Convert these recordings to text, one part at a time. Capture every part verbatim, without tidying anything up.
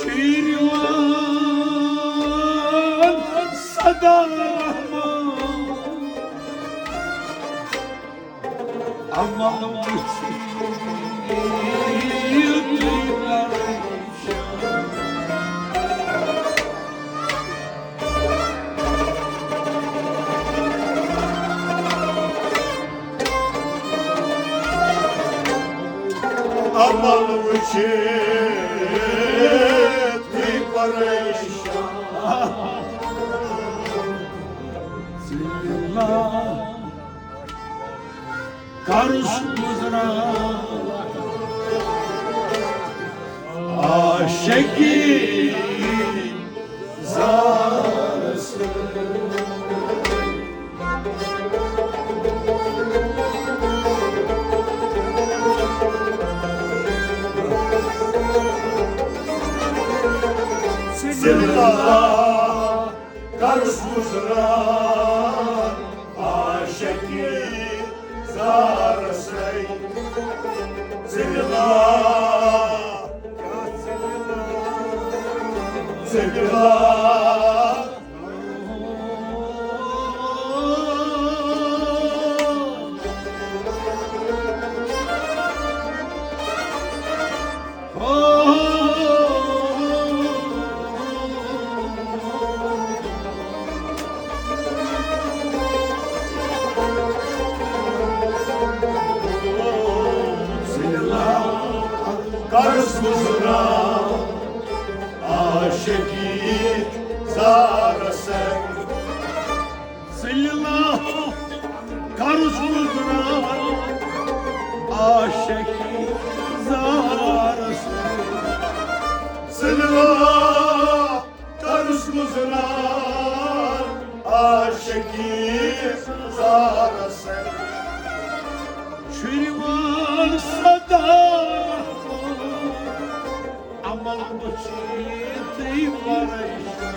پیٖرِوان صدا رحمان، عمل وٕچھِتھ یِیِو تُہۍ پریشان۔ عمل وٕچھِتھ تُہۍ پریشان۔ ذلہ کرُس گُزران عاشقی زارس۔ ذلہ کرُس گُزران عاشقی زارسے۔ ذلہ، ذلہ۔ کرُس گُزران عاشقی زارسے۔ ذلہ کرُس گُزران عاشقی زارسے۔ ذلہ کرُس گُزران عاشقی زارسے۔ شیٖرِوان صدا عمل وٕچھِتھ پریشان۔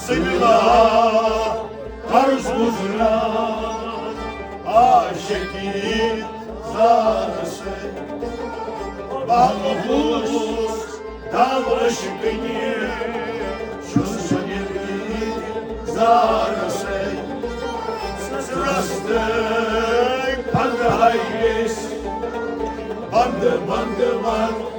ذلہ کرُس گُزران عاشقی زارسے۔ بہٕ اوسُس دل عشقٕنہِ چھُس بہٕ ییٚتی زارسے۔ رستہٕ پنٛدہاے گٔژھۍ بنٛدٕ بنٛدٕ ون۔